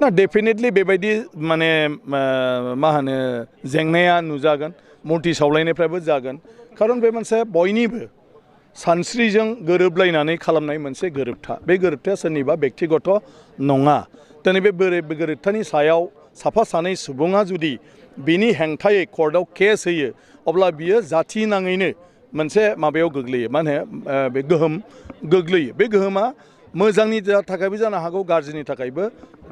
ना डेफिनेटलि बेबायदि माने मा होनो जेंनाया नुजागोन मुर्ति सावलायनायफ्राबो जागोन खारन बे मोनसे बयनिबो सानस्रिजों गोरोबलायनानै खालामनाय मोनसे गोरोबथा बे गोरोबथाया सोरनिबा बेक्तिगत नङा दिनै बे गोरोबथानि सायाव साफा सानै सुबुङा जुदि बिनि हेंथायै कर्टआव केस होयो अब्ला बियो जाथि नाङैनो मोनसे माबायाव गोग्लैयो मा होनो बे गोहोम गोग्लैयो बे गोहोमा मोजांनि थाखायबो जानो हागौ गाज्रिनि थाखायबो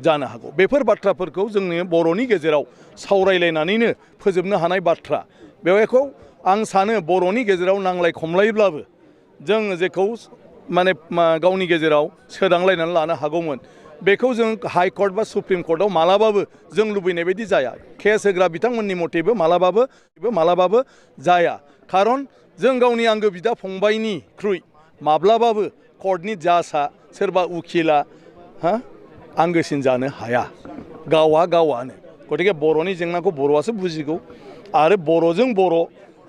जानो हागौ बेफोर बाथ्राफोरखौ जोंनि बर'नि गेजेराव सावरायलायनानैनो फोजोबनो हानाय बाथ्रा बेवहायखौ आं सानो बर'नि गेजेराव नांलाय खमलायब्लाबो जों जेखौ माने गावनि गेजेराव सोदांलायनानै लानो हागौमोन बेखौ जों हाइ कर्ट बा सुप्रिम कर्टआव मालाबाबो जों लुबैनाय बायदि जाया केस होग्रा बिथांमोननि मथेबो मालाबाबो जाया खारन जों गावनि आंगो बिदा फंबायनिख्रुइ माब्लाबाबो कर्टनि जाजआ सोरबा उकिला आंगोसिन जानो हाया गावानो गतिके बर'नि जेंनाखौ बर'आसो बुजिगौ आरो बर'जों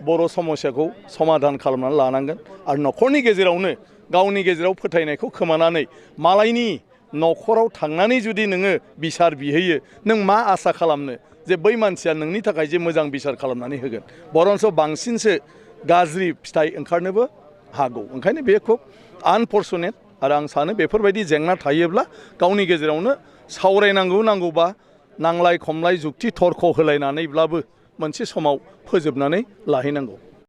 बर' समस्याखौ समाधान खालामनानै लानांगोन आरो न'खरनि गेजेरावनो गावनि गेजेराव फोथायनायखौ खोमानानै मालायनि न'खराव थांनानै जुदि नोङो बिसार बिहैयो नों मा आसा खालामनो जे बै मानसिया नोंनि थाखाय जे मोजां बिसार खालामनानै होगोन बरन्स बांसिनसो गाज्रि फिथाइ ओंखारनोबो हागौ ओंखायनो बे खुब आनफर्चुनेट आरो आं सानो बेफोरबायदि जेंना थायोब्ला गावनि गेजेरावनो नांगौबा नांलाय खमलाय जुक्ति तर्क होलायनानैब्लाबो मोनसे समाव फोजोबनानै लाहैनांगौ